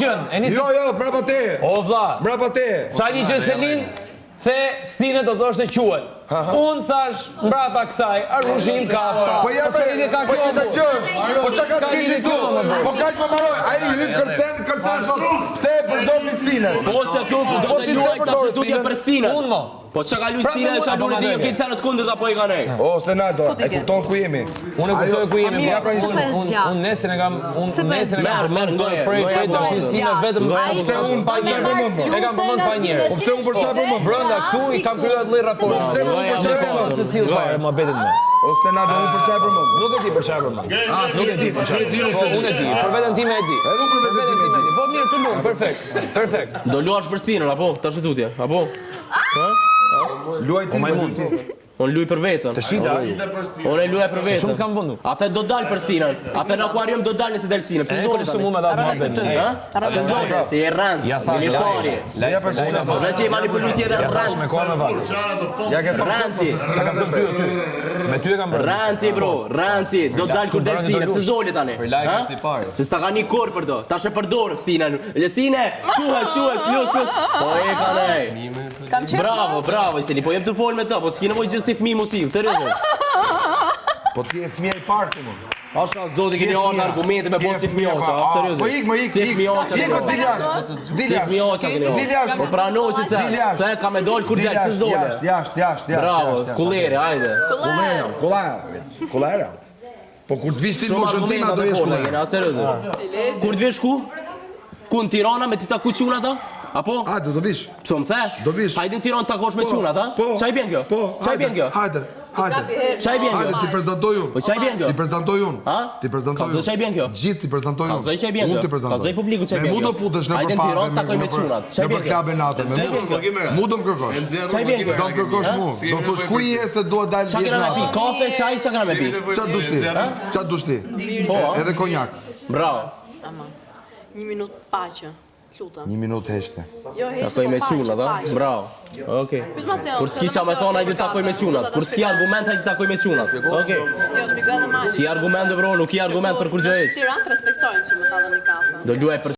gjën, e nisi. Jo, jo, mbrapa te. O vlla. Mbrapa te. Tha një gjë Selin, the Stine do thoshte quhet. Unë thash mbrapa kësaj, Arushi im ka. Po ja çfarë lidhje ka po kjo? njëjta gjë është. Po çka ka S'ka të lidhje kishin kjo, tu? më bro. Po kaq më mbaroj. Ai hyn kërcen, kërcen thot, pse e përdor ti Stinën? Po se thu, do Po të ti pse luaj tash përdor tutje Stinën? për Stinën. Unë mo. Po çka ka luaj Pra, Stina e po, çka po, luaj ti, po, këtë sa në të kundërt apo i kanë ai. O, Stenaldo, e kupton ku jemi? Unë e kuptoj ku jemi. Ja, pra, Unë një unë unë nesër e kam unë Pse po e nesër e kam Merr, merr, përmend ngoje, prej ngoje, prej dashnisë sime vetëm Ai Pse unë pa pa njerë. përmend? E kam përmend pa njerë. Po pse unë për çfarë përmend? Brenda këtu i kam kryer atë lloj raporti. Pse unë për çfarë përmend? Se sill fare muhabetin më. O Stenaldo, unë për çfarë përmend? Nuk e di për çfarë përmend. Nuk e di për çfarë. Ti e di, Po unë e di, për veten time e di. Edhe unë për veten time e di. Po mirë, të lumë, perfekt. Perfekt. Do luash për Stinën apo tash e tutje, apo? Ha? Luaj ti, majmun. Unë luj për veten. Të shita. Unë e luaj për veten. Shumë të kam vëndu. A the do dal për Stinën. A the në akuarium do dal nëse del Stina. Pse E s'doli kom tani? së mu me dhatë muhabetin. Ha? Pse s'doli? Si e rranc, Ja thash, ministari. Ja për çfarë? Dhe që i manipuluesi edhe Thash me rranc. kohë me vazhdo. Ja ke thënë Ranci. Ta kam thënë ty aty. Me ty e kam bërë. Ranci bro, ranci, do dal kur del Stina, pse s'doli tani? Për like Ha? është i pari. Se s'ta ka një kor për do, tash e përdor Stinën. Le Stine, quhet, quhet, plus, plus. Po e ka nej. Kam qenë Bravo, bravo, Iseni, po jem të fol me të, po s'ki nevojë gjithë si fëmijë mu sill, seriozisht. Po ti je fëmija i parë këtu më. Asha, zoti keni ardhur argumente me Ti bo je si fëmija fëmijë, i ose, parë. a, Ah, seriozisht. Po ik, më ik, Si ik. fëmijë ose. Ik, dil jashtë. Dil Si jashtë. fëmijë ose keni Dil jashtë. Po pranoj që Dil jashtë. se ka me dol kur Dil del, pse jashtë, s'dole? Jashtë, jashtë, jashtë, jashtë. Bravo, jashtë, jashtë. kulleri, hajde. Kullera, kullera. Kullera. Po kur të vish ti në Shumë moshën time argumenta do të jesh forta kullera. keni, a seriozisht. Kur të vish ku? Ku në Tirana me ti taku çunat a? Apo? A, do të vish. Pse më the? Do vish. Hajde në Tiranë takosh me Po, çunat, a? Po. Çaj bjen kjo? Po. Çaj bjen kjo? Hajde, hajde. Çaj bjen Hajde, kjo? ti prezantoj unë. Po çaj bjen kjo? Ti prezantoj unë. Ha? Ti prezantoj Kallzoj unë. çaj bjen kjo? Gjithë ti prezantoj unë. Kallzoj çaj bjen kjo? Unë ti prezantoj. Kallzoj publiku çaj Me bjen mu kjo? do futesh në Hajde në përpave, Tiranë takoj me çunat. Çaj Në bjen për kjo? klabe nate. Me Çaj bjen mu. kjo? Mu do më kërkosh. Çaj bjen kjo? Do më kërkosh mu. Do thosh ku je se dua dal Çka kena me pi? Kafe, çaj, çka kena me pi? Qa dush ti? Qa dush ti? Po, a? Edhe konjak. Bravo. Ama. Një minutë paqe. Lutem. Një minutë heshte. Jo, heshte. Takoj po me paqe, çunat, a? paqe. Bravo. Okej. Pyet Mateo, Kur se s'ki edhe ça me Mateo thonë, është hajde takoj me për çunat. kafe, Kur s'ki argument, hajde takoj me çunat. Okej. Jo, shpjegoj edhe Mali. Si argument bro, nuk i argument për kurrgjë hiç. Tiranë të respektojnë që më tha dhe një kafe. Do luaj për